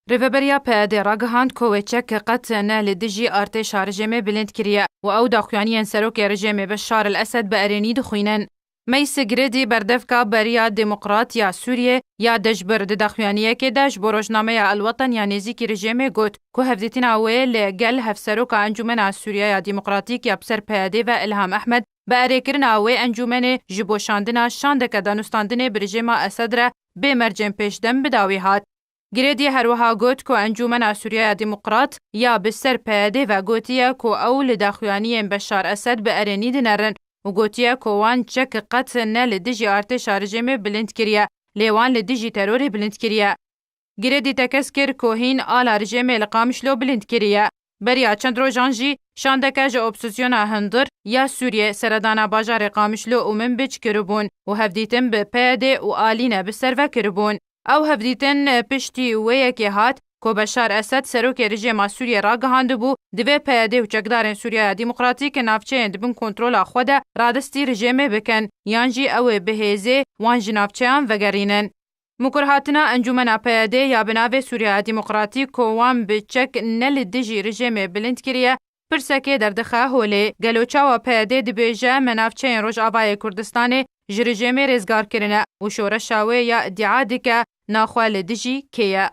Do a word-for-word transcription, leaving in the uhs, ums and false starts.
Rêveberiya P Y D'ê ragihand ku wê çek qet ne li dijî artêşa rejêmê bilind kiriye û ew daxuyaniyên serokê rejêmê Beşar el Esed bi erênî dixwînin. Meys Girêdî berdevka beriya demokrat ya Sûriyê ya Dejbir di daxuyaniyekê de ji bo rojnameya El Weten ya nêzîkî rejêmê got ku hevdîtina wê li gel hevseroka Encûmena Sûriya ya Demokratîk ya bi ser P Y D'ê ve Ilham Ehmed bi erêkirina wê encûmenê ji bo şandina şandeke danûstandinê bi rejêma Esed re bê mercên pêşdem bi dawî hat. Girêdî her wiha got ku Encûmena Sûriya ya Demokrat ya bi ser P Y D'ê ve gotiye ku ew li daxuyaniyên Beşar Esed bi erênî dinerin û gotiye ku wan çek qet ne li dijî artêşa rejêmê bilind kiriye, lê wan li dijî terorê bilind kiriye. Girêdî tekez kir ku hîn ala rejêmê li Qamişlo bilind kiriye. Beriya çend rojan jî şandeke ji opozîsyona hundir ya Sûriyê seredana bajarê Qamişlo û Minbic kiribûn û hevdîtin bi P Y D û Alîne bi ser ve kiribûn. Ew hevdîtin piştî wê yekê hat ku Beşar Esed, serokê rejêma Sûriyê, ragihandibû, divê P Y D û çekdarên Sûriyeya Demokratîk navçeyên di bin kontrola xwe de radestî rejêmê bikin, yan jî ew ê bi hêzê wan ji navçeyan vegerînin. Mikurhatina Encûmena P Y D ya bi navê Sûriyeya Demokratîk ku wan bi çek ne li dijî rejêmê bilind kiriye, pirsekê derdixe holê. Gelo çawa P Y D dibêje me navçeyên Rojavayê Kurdistanê ji rejêmê rêzgar kirine û şoreşa wê ya îdia dike naxwe li dijî kê ye?